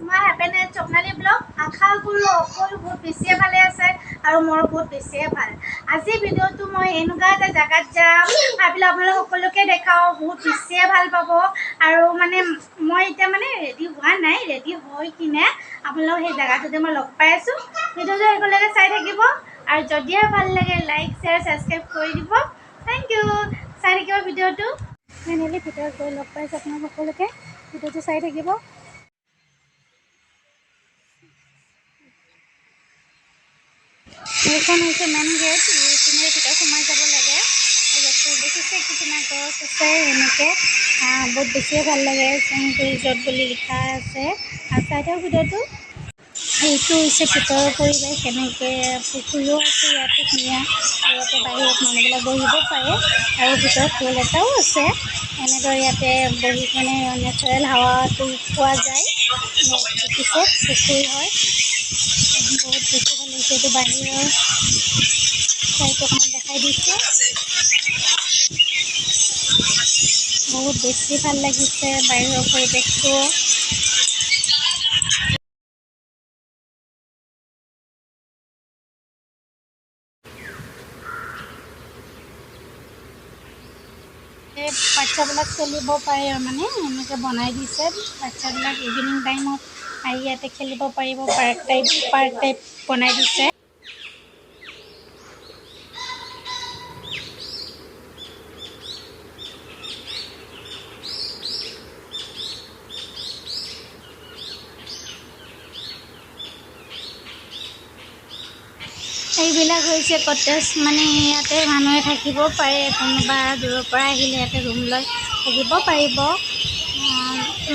মই happiness Swapnali blog. আশা কৰোঁ সকলো বহুত বেছিয়ে ভালে আছে আৰু মোৰো বহুত বেছিয়ে ভাল। আজি ভিডিঅ'টো মই এনেকুৱা এটা জেগাত যাম, ভাবিলোঁ আপোনালোক সকলোকে দেখাওঁ, বহুত বেছিয়ে ভাল পাব। আৰু মানে মই এতিয়া মানে ৰেডি হোৱা নাই, ৰেডি হৈ কিনে আপোনালোক সেই জেগাটোতে মই লগ পাই আছোঁ। ভিডিঅ'টো একেলগে চাই থাকিব আৰু যদিহে ভাল লাগে লাইক, শ্বেয়াৰ, ছাবস্ক্ৰাইব কৰি দিব। Thank U. চাই থাকিব ভিডিঅ'টো। ফাইনেলি ভিতৰত গৈ লগ পাইছোঁ আপোনালোক সকলোকে। ভিডিঅ'টো চাই থাকিব। এইখন হৈছে মেইন গেট, এইপিনে ভিতৰত সোমাই যাব লাগে। ইয়াতে দেখিছে কি ধুনীয়া গছ আছে, এনেকৈ বহুত বেছিয়ে ভাল লাগে। চেংটু ৰিজৰ্ট বুলি লিখা আছে। চাই থাকক ভিডিঅ'টো। এইটো হৈছে ভিতৰৰ পৰিৱেশ। এনেকৈ পুখুৰীও আছে ইয়াতে ধুনীয়া। ইয়াতে বাহিৰত মানুহবিলাক বহিব পাৰে আৰু ভিতৰত ফুল এটাও আছে। এনেদৰে ইয়াতে বহি কিনে নেচাৰেল হাৱাটো পোৱা যায়। দেখিছে পুখুৰী হয়, বহুত বেছি ভাল লাগিছে। এইটো বাহিৰৰ ঠাইটো অকণমান দেখাই দিছোঁ। বহুত বেছি ভাল লাগিছে বাহিৰৰ পৰিৱেশটো। বাচ্চাবিলাক খেলিব পাৰে, মানে এনেকৈ বনাই দিছে। বাচ্চাবিলাক ইভিনিং টাইমত আহি ইয়াতে খেলিব পাৰিব। পাৰ্ক টাইপ বনাই দিছে। এইবিলাক হৈছে কটেজ, মানে ইয়াতে মানুহে থাকিব পাৰে। কোনোবা দূৰৰ পৰা আহিলে ইয়াতে ৰুম লৈ থাকিব পাৰিব।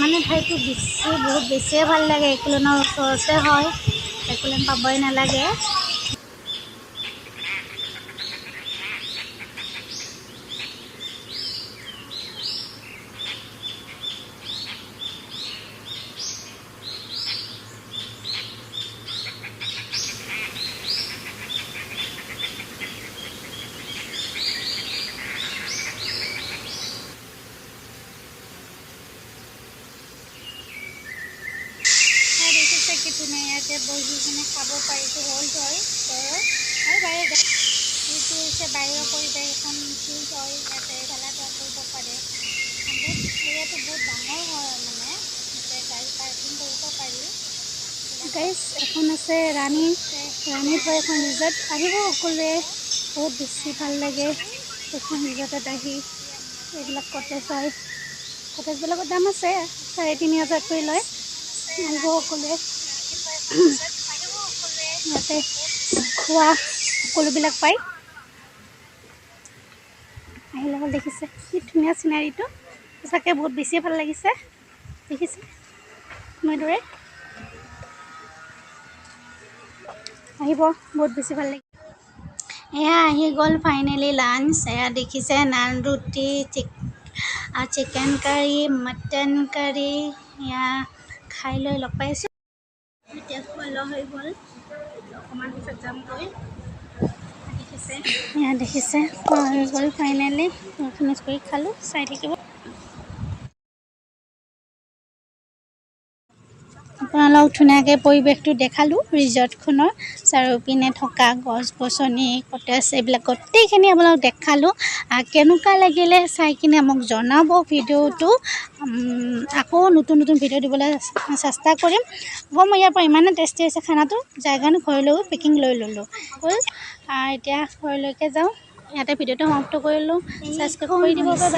মানে ঠাইটো বেছি বহুত বেছিয়ে ভাল লাগে। একোলেনৰ ওচৰতে হয়, একোলেন পাবই নালাগে। দেখিছে কি ধুনীয়া, ইয়াতে বহি কিনে খাব পাৰি। এইটো হল্ড হয় ভিতৰৰ আৰু বাহিৰত। এইটো হৈছে বাহিৰৰ পৰিৱেশ। এখন ফিল্ড হয়, ইয়াতে খেলা ধূলা কৰিব পাৰে। বহুত এৰিয়াটো বহুত ডাঙৰ হয়, মানে ইয়াতে গাড়ী পাৰ্কিং কৰিব পাৰি। গাইজ, এখন আছে ৰাণীত হয় এখন ৰিজৰ্ট। আহিব সকলোৱে, বহুত বেছি ভাল লাগে এইখন ৰিজৰ্টত আহি। এইবিলাক কটেজ হয়, কটেজবিলাকৰ দাম আছে, 3500কৈ লয়। আহিব সকলোৱে, ইয়াতে খোৱা সকলোবিলাক পায়। আহিলে হ'ল। দেখিছে কি ধুনীয়া চিনাৰীটো, সঁচাকৈ বহুত বেছিয়ে ভাল লাগিছে। দেখিছে এনেদৰে আহিব, বহুত বেছি ভাল লাগিছে। এয়া আহি গ'ল ফাইনেলি লাঞ্চ। এয়া দেখিছে নান ৰুটি, চিকেন কাৰী, মটন কাৰী। এয়া খাই লৈ লগ পাইছোঁ। এতিয়া খোৱা লোৱা হৈ গ'ল, অকণমান পিছত যামগৈ। দেখিছে, এয়া দেখিছে, খোৱা হৈ গ'ল ফাইনেলি। ফিনিছ কৰি খালোঁ। চাই থাকিব। আপোনালোক ধুনীয়াকৈ পৰিৱেশটো দেখালোঁ। ৰিজৰ্টখনৰ চাৰিওপিনে থকা গছ গছনি, কটেজ, এইবিলাক গোটেইখিনি আপোনালোক দেখালোঁ। কেনেকুৱা লাগিলে চাই কিনে মোক জনাব ভিডিঅ'টো। আকৌ নতুন নতুন ভিডিঅ' দিবলৈ চেষ্টা কৰিম। আকৌ মই ইয়াৰ পৰা ইমানে টেষ্টি হৈছে খানাটো, যাৰ কাৰণে ঘৰলৈও পেকিং লৈ ল'লোঁ। হ'ল, এতিয়া ঘৰলৈকে যাওঁ। ইয়াতে ভিডিঅ'টো সমাপ্ত কৰিলোঁ। ছাবস্ক্ৰাইব কৰি দিব। বাই।